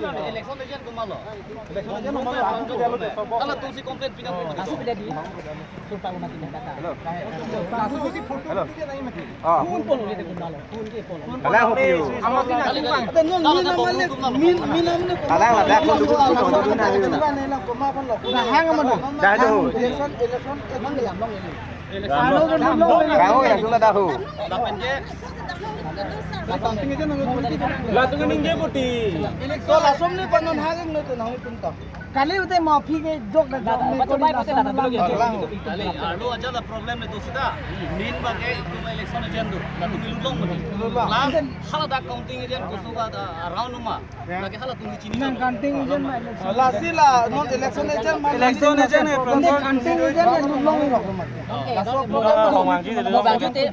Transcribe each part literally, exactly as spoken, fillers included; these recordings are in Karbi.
Election agent komatlo? Election agent komatlo? Hala tumsi complaint pina. Kasu pida di. Surpa umat ini data. Hello. Kasu si photo. Hello. Ah. Phone pon ulit komatlo. Phone ke pon. Kalang hopi. Ama sih nasi bang. Ada non min nama le min min nama le. Kalang ada phone dulu dulu dulu na. Dah hang mana? Dah tu. Election election emang ya mong ini. Kau ya sudah tahu. Lapen ke. Latung ini dia putih. So langsung ni panon hang nonton hang pun tak. Kali ute mo aphi ke jok na jok. Baca baik pasti datang dulu ya. Kali, arlo aja la problem itu sita. Main bangke itu election agent tu. Latung ilulong mati. Ilulong. Lang, hala dak counting agent kusuka da around uma. Lagi hala tumsi chini. Nang counting agent ma election. Lasi la non election agent ma. Election agent eh, election counting agent eh, ilulong. Laso mo bangji te.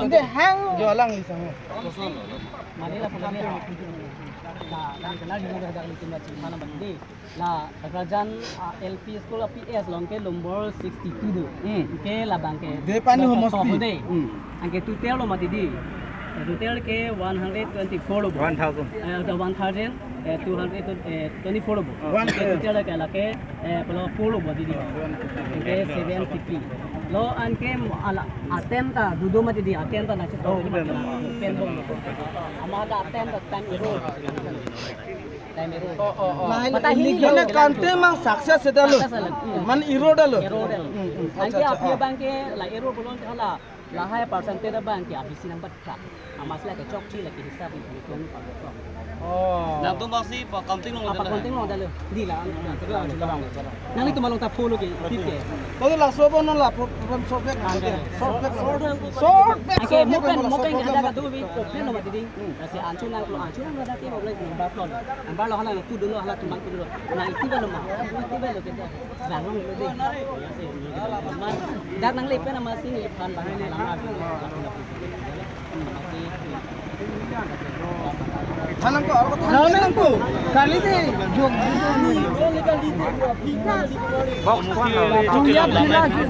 Inde hang. Jo alang isang. Mali la pulani. La, la kenal hina dak litum la chini mana bang di. La Takrajan, ah, L P school a P S along ke nombor sixty-two do. Hmm. Ke labang ke. Depani nombor homosti. Top de. Hmm. Anke total lo mati di. Total ke one hundred twenty-four lo bo. One thousand. Eh, the one thousand, eh, two hundred, eh, twenty-four lo bo. One. Anke total ke lake, eh, pula four lo bo di di. Anke seven fifty. Lo anke mo ala attempt ta dudo mati di, attempt ta na chito. Oh, benar. Pen bom. Ama ada attempt ta time error. Time error. Oh, oh, oh. Mata hini mane lo. Counting mang success dak lo. Success dak lo. Hmm. Mane error dak lo. Error dak lo. Hmm, hmm. Anke acha, acha, aphi ah. Bangke la error bolon hala. Lahai percentage bangke abisi nang batka. Amatsi lake chokche lake hisap ni kami pang. Oh. Nangtum bangsi pa counting along. Apa dak lo? Counting along dak lo. Di la. Nanglitum along ta follow ke, tip ke. Tadi laso bo non la pro-, program solve back. Solve back. Solve back. Anke solve back mopen, mopen solve back. Ada kadu bi open lo mati di. Hmm. Lasi anchor nanglo, anchor nanglo dak ke open number lo. Number lo hala tu dulu hala tuman tu dulu. Na iti ba lo ma. Iti ba lo kita. Bang lo de. Dak nangle pen amatsi neli phan bang. Thanang ko, aro ko thanang. Thanang ko. Kali de. Jom. Box one. Jumya bila sih.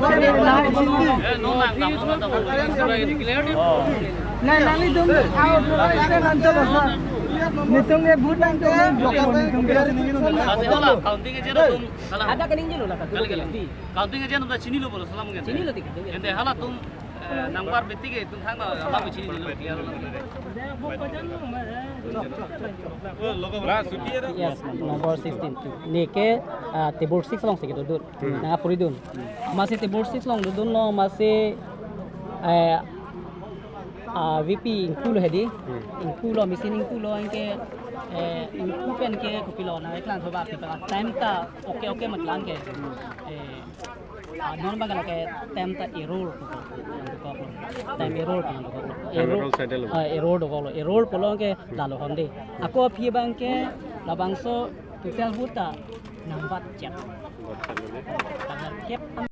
Nai nali dum. Aw, nai nali dum. Nitum ke vote nang dum. Jom nitum ke. Ase hala, counting agent atum. Ada kening jelo lah, kali, kali. Counting agent atum chinilo bolo, salam kan. Chinilo tik. Ente hala tum, eh, number betik ke tum thang na, hala chinilo, clear lo. Yes, number sixteen. Neke, ah, table six alongsi kedodot. Hmm. Nang apuri dun. Amatsi table six along dodunlo, amatsi, eh, ah, V P ingkulo hedi. Hmm. Ingkulo, machine ingkulo anke, eh, ingku pen ke kopilo nang eklang thoba kopilo. Time ta okay, okay mat lang ke. Eh, ah, non bang lake time ta error. Time error. Time error side lo. Ah, error dokoklo. Error pulo ke lalo honde. Ako aphi bangke labangso total vote ta nangbat chep. Tanggal kep.